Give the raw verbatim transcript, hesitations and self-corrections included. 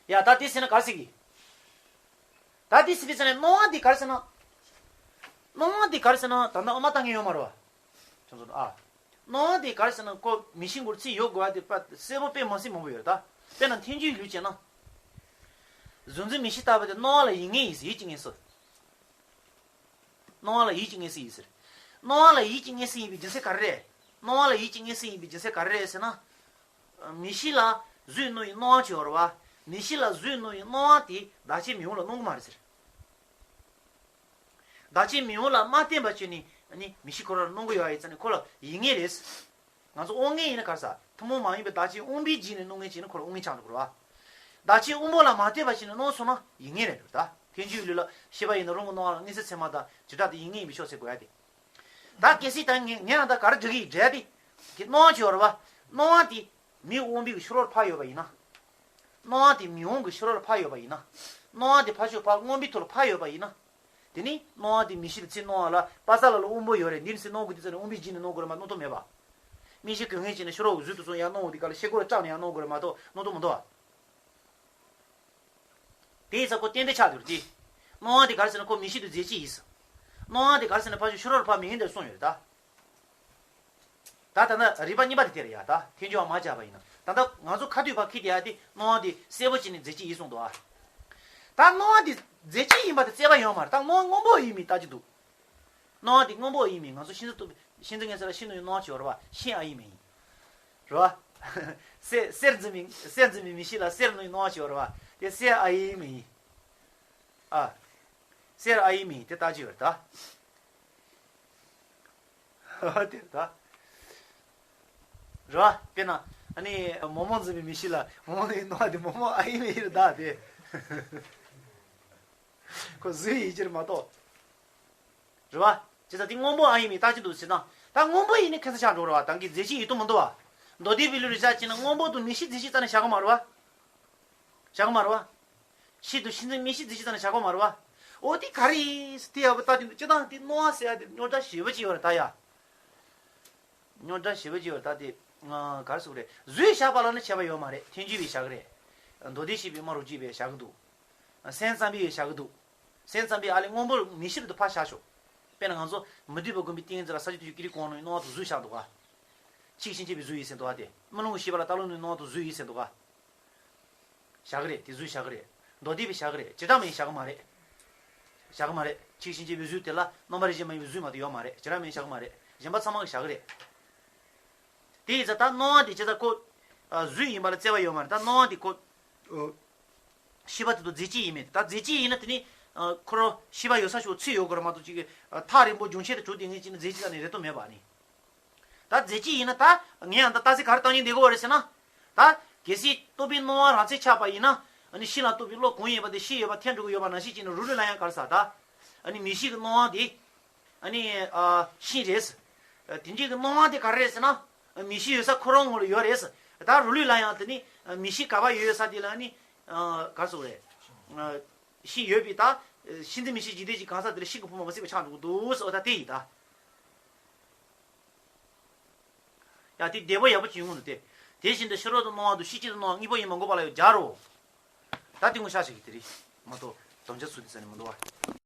ཡ་ད་དེ་ཟེར་ན་ག་རེ་ཟེར་གི། ད་དེ་ཟེར་དུས་ཙ་ནས་སྣང་བ་དེ་ག་རེ་ཟེར་ན། སྣང་བ་དེ་ག་རེ་ཟེར་ན་ད་ལྟ་ཨ་མ་ལྟ་མཁན་ཡོད་མ་རེད་བ། ཁྱོད་ཚོ་ཨ། སྣང་བ་དེ་ག་རེ་ཟེར་ན་ཁོ་མིག་ཤེས་ཁོ་ཚོ་ཡོད་དགོས་པ་དེ་པ་གསལ་པོ་དཔེ་མ་སྲིད་མང་པོ་ཡོད་རེད་ད། དཔེར་ན་ཐལ་འགྱུར་ལུགས་བྱས་ན། གཟུགས་འཛིན་མིག་ཤེས་ལྟ་བུ་དེ་སྣང་བ་ལ་ཡིད་ངེས་ཡིན་ཟེར་ཡིད་ཀྱིས་ངེས་སོ། སྣང་བ་ལ་ཡིད་ཀྱིས་ངེས་སུ་ཡིན་ཟེར། སྣང་བ་ལ་ཡིད་ཀྱིས་ངེས་སུ་ཡིན་པའི་རྒྱུ་མཚན་ག་རེ་རེད། སྣང་བ་ལ་ཡིད་ཀྱིས་ངེས་སུ་ཡིན་པའི་རྒྱུ་མཚན་ག་རེ་རེད་ཟེར་ན། མིག་ཤེས་ལ་གཟུགས་སྣང་བའི་སྣང་བ་ཅིག་ཡོད་རེད་བ། མིག་ཤེས་ལ་གཟུགས་སྣང་བའི་སྣང་བ་དེ་བདག་ཆེན་མིག་དབང་ལ་སྣང་གི་མ་རེད་ཟེར། བདག་ཆེན་མིག་དབང་ལ་མ་བརྟེན་པ་བྱས་ནས་ནི་མིག་ཤེས་ཁོ་རང་ལ་སྣང་གི་ཡོད་ཡིན་ཙང་ནི་ཁོ་ལ་ཡིད་ངེས་རེད། ང་ཚོ་དབང་མངོན་ཡིན་ན་ག་རེ་ཟེར། ཐུན་མོང་མ་ཡིན་པའི་བདག་ཆེན་དབང་པོའི་རྗེས་ནས་སྣང་མཁན་ཅིག་ནི་ཁོ་ལ་དབང་མངོན་ཆགས་འགྲོ་གི་རེད་བ། བདག་ཆེན་དབང་པོ་ལ་མ་ལྟོས་པ་ཞིག་ནས་སྣང་སོང་ན་ཡིད་ངེས་རེད་འདུག་ད་ཐལ་འགྱུར་ལུགས་ལ་ཤེས་པ་ཡིན་ན་རང་གི་སྣང་བ་ལ་མངོན་གསལ་ཚད་མ་དང་བྱེ་བྲག་ཏུ་ཡིད་ངེས་ཡིན་པའི་ཕྱོགས་ཟེར་དགོས་ཡ་དེ། ད་གལ་སྲིད་ད་ངས་ངས་ཡང་ད་ག་རེ་འབྲི་གི་ཡིན་འབྲི་ཡ་དེ། གི་སྣང་བ་ཅིག་ཡོད་རེད་བ། སྣང་བ་དེ་མིག་དབང་པོའི་ཕྱི་རོལ་ཕར་ཡོད་པ་ཡིན་ན། སྣང་བ་དེ་མིག་དབང་གི་ཕྱི་རོལ་ཕར་ཡོད་པ་ཡིན་ན། སྣང་བ་དེ་ཕར་ཕྱོགས་ཕར་མངོན་པའི་ཐོག་ལ་ཕར་ཡོད་པ་ཡིན་ན། དེ་ནི་སྣང་བ་དེ་མིག་ཤེས་ལ་ཚུར་སྣང་བ་ལ་པ་ས་ལ་ལ་དབང་པོ་ཡོད་རེད། འདིར་ཚུར་སྣང་དགོས་དུས་ཙ་ནས་དབང་པོའི་རྗེས་ནས་སྣང་དགོས་རེད་མ་སྣང་ཐུབ་མེད་པ། མིག་ཤེས་གོས་ངན་བྱས་ནས་ཕྱི་རོལ་གཟུགས་དེ་ཚོ་ཡར་སྣང་བ་དེ་ག་ལ་ཤེལ་སྒོ་ལ་སྐྲག་ནས་ཡར་སྣང་དགོས་རེད་མ་གཏོགས་སྣང་ཐུབ་མི་འདུག་བ། དེ་ཡིན་ཙང་ཁོ་རྟེན་འབྲེལ་ཆགས་འདུག་སྟེ། སྣང་བ་དེ་ག་རེ་ཟེར་ན་ཁོ་མིག་ཤེས་དང་རྫས་གཅིག་ཡིན་ཟེར། སྣང་བ་དེ་ག་རེ་ཟེར་ན་ཕར་ཕྱོགས་ཕྱི་རོལ་ཕར་མིག་ཡིན་དེར་གསུངས་ཡོད་རེད་ད། ད་ད་ལྟ་རིགས་པ་གཉིས་པ་དེ་དེ་རེད་ཡ་ད་ཐལ་འགྱུར་བ་མ་སྦྱར་བ་ཡིན་ན། ད་ལྟ་ང་ཚོ་ཁ་ཐུག་ཕར་འཁྱེར་བསྡད་ཡ་དེ་སྣང་བ་དེ་གསལ་པོ་བྱས་ནས་རྫས་གཅིག་ཡིན་གསུངས་འདུག་ཨ། ད་སྣང་བ་དེ་རྫས་གཅིག་ཡིན་པ་དེ་རྩོད་པ་ཡོད་མ་རེད། ད་སྣང་བ་སྔོན་པོ་ཡིན་མིན་ལྟ་རྒྱུ་འདུག་སྣང་བ་དེ་སྔོན་པོ་ཡིན་མིན་ང་ཚོ་ཤིན་ཏུ་ཤིན་ཏུ་ངེས་གསལ་ལ་ཤིན་ཏུ་ཡི་སྣང་བ་ཅིག་ཡོད་རེད་བ། ཤིན་ཨ་ཡིན་མིན་ཡིན། རེད་བ། གསེར་གསེར་འཛིན་མིན་གསེར་འཛིན་མིན་མིག་ཤེས་ལ་གསེར་སྣང་བའི་སྣང་བ་ཅིག་ཡོད་རེད་བ། དེ་གསེར་ཨ་ཡིན་མིན་ཡིན། ཨ། གསེར་ཨ་ཡིན་མིན་ཡིན་དེ་ལྟ་རྒྱུ་ཡོད་རེད་ད། དེ་རེད་ད། རེད་བ། དཔེར་ན། ཨ་ནི་མོག་མོག་འཛིན་པའི་མིག་ཤེས་ལ་མོག་མོག་ནི་སྣང་བ་དེ་མོག་མོག་ཨ་ཡིན་མིན་ཡིན་རེད་ད་དེ། ཁོ་གཟུགས་ཡིན་གྱི་རེད་མ་གཏོགས། རེད་བ། བྱས་ཙང་དེ་སྔོན་པོ་ཨ་ཡིན་མིན་ལྟ་ཅི་འདུག་ཟེར་ན། ད་སྔོན་པོ་ཡིན་ནི་ཁ་ཚ་ཆགས་འགྲོ་རེད་བ། ད་གི་རྫས་གཅིག་ཡིན་དུ་མི་འདུག་བ། མདོ་སྡེ་པའི་ལུགས་ལ་བཞག་ཅེ་ན་སྔོན་པོ་དང་མིག་ཤེས་རྫས་གཅིག་རྩ་ནས་བཞག་གི་མ་རེད་བ། བཞག་གི་མ་རེད་བ། ཤེས་དང་ཤེས་འཛིན་མིག་ཤེས་རྫས་གཅིག་རྩ་ནས་བཞག་གི་མ་རེད་བ། འོ་དེ་ག་རེ་ཡིན་དེ་ཡག་པོ་ལྟ་དུས་འདུག་སྤྱིར་བཏང་དེ་སྣང་བ་ཟེར་ཡ་དེ་རྙོག་དྲ་ཞེ་པོ་ཅིག་ཡོད་རེད་ད་ཡ། རྙོག་དྲ་ཞེ་པོ་ཅིག་ཡོད་རེད་ད་དེ། ང་ག་རེ་ཟེར་དགོས་རེད། གཟུགས་བཞག་པ་ལ་ནི་ཁྱད་པར་ཡོད་མ་རེད། ཐལ་འགྱུར་བས་བཞག་གི་རེད། མདོ་སྡེ་བཤད་པའི་སྨྲ་རུ་གཅིག་པས་བཞག་གི་འདུག་སེམས་ཙམ་པས་བཞག་གི་འདུག་སེམས་ཙམ་པས་ཨ་ལས་སྔོན་པོར་མིག་ཤེས་དུ་ཕར་བཞག་ཤོག་དཔེར་ན་ང་ཚོ་མི་སྡུག་པའི་དགོན་པའི་ཏིང་འཛིན་ལ་ས་བཅུ་དུས་ཀྱི་རིག་གོང་ནས་སྣང་བ་དུ་གཟུགས་བཞག་འདུག་ག་ཆོས་ཀྱི་ཕྱིན་ཆད་པའི་གཟུགས་ཡིན་ཟེར་འདུག་ག་དེ་རྨི་ལམ་གྱི་ཤེས་པ་ལ་རྟ་ལོག་ནས་སྣང་བ་དུ་གཟུགས་ཡིན་ཟེར་འདུག་ག་བཞག་གི་རེད། དེ་གཟུགས་བཞག་གི་རེད། མདོ་སྡེ་པས་བཞག་གི་རེད། བྱེ་བྲག་སྨྲ་བས་བཞག་གི་མ་རེད། བཞག་གི་མ་རེད། ཆོས་ཀྱི་ཕྱིན་ཆད་པའི་གཟུགས་དེ་ལ་རྣམ་པར་རིག་བྱེད་མ་ཡིན་པའི་གཟུགས་མ་གཏོགས་ཡོད་མ་རེད། བྱེ་བྲག་སྨྲ་བས་བཞག་གི་མ་རེད། གཞན་པ་ཚང་མ་གིས་བཞག་གི་རེད། དེ་ཡིན་ཙང་ད་སྣང་བ་དེ་བྱས་ཙང་ཁོ། ཨ། གཟུགས་ཡིན་པ་ལ་བརྩད་པ་ཡོད་མ་རེད། ད་སྣང་བ་དེ་ཁོ། ཨོ། ཤེས་པ་དེ་དང་རྫས་གཅིག་ཡིན་མིན། ད་རྫས་གཅིག་ཡིན་ན་དེ་ནི། ཨ། ཁོ་རང་ཤེས་པ་ཡོད་ས་ཞིག་ཚུད་ཡོད་དགོས་རེད་མ་གཏོགས་ཅིག་ཨ། ཐག་རིང་པོ་རྒྱུན་ཆད་དུ་གྲུབ་བསྡད་མཁན་ཅིག་ནི་རྫས་གཅིག་རྩ་ནས་རེད་དོ་མེད་པ་ནི། ད་རྫས་གཅིག་ཡིན་ན་ད་ངས་ཡང་ད་ལྟ་ཚིག་ག་རེ་བཏང་སྙིང་འདོད་གི་ཡོད་རེད་ཟེར་ན། ད་གལ་སྲིད་རྟོག་པའི་སྣང་བ་རང་མཚན་ཆགས་པ་ཡིན་ན། ཨ་ནི་ཤེས་ལ་རྟོག་པའི་བློ་གང་ཡིན་པ་དེ་ཤེས་ཡོད་པ་འཐེན་འགྲོ་གི་ཡོད་པ་ནང་བཞིན་བྱས་ནས་རུ་ལུས་ལ་ཡང་ག་རེ་ཟེར་ད། ཨ་ནི་མིག་ཤེས་ཀྱི་སྣང་བ་དེ། ཨ་ནི། ཨ། ཤིང་རེད། དེ་འདྲའི་གི་སྣང་བ་དེ་ག་རེ་རེད་ཟེར་ན། མིག་ཤེས་ཡོད་ས་ཁོ་རང་ངོ་ལ་ཡོད་རེད། ད་རུ་ལུས་ལ་ཡང་དེ་ནི་མིག་ཤེས་ག་པར་ཡོད་ཡོད་ས་དེ་ལ་ནི། ག་རེ་ཟེར་དགོས་རེད། ཤིང་ཡོད་པས་ད། ཤིང་འདི་མིག་ཤེས་འཇིག་རྟེན་གྱི་གང་ཟག་དེ་ལ་ཤིང་གི་ཕུང་པོ་མ་ཟད་པ་ཆགས་འགྲོ་གི་འདུག་ཟེར་བ་ད་དེ་ཡིན་ད། ཡ་དེ་བདེ་པོ་ཡག་པོ་ཅིག་ཡོང་གི་འདུག་སྟེ། དེ་བཞིན་དུ་ཕྱི་རོལ་དུ་སྣང་བ་དང་ཤེས་བྱེད་དུ་སྣང་བ་གཉིས་པོ་ཡིན་པར་འགོག་པ་ལ་ཡང་སྦྱར་རོ། ད་དེ་ངོ་ཤ་ཞིག་གི་དེ་རེད། མ་གཏོགས་དམ་བཅའ་ཚུལ་དེ་ས་ནས་མི་འདུག་བ།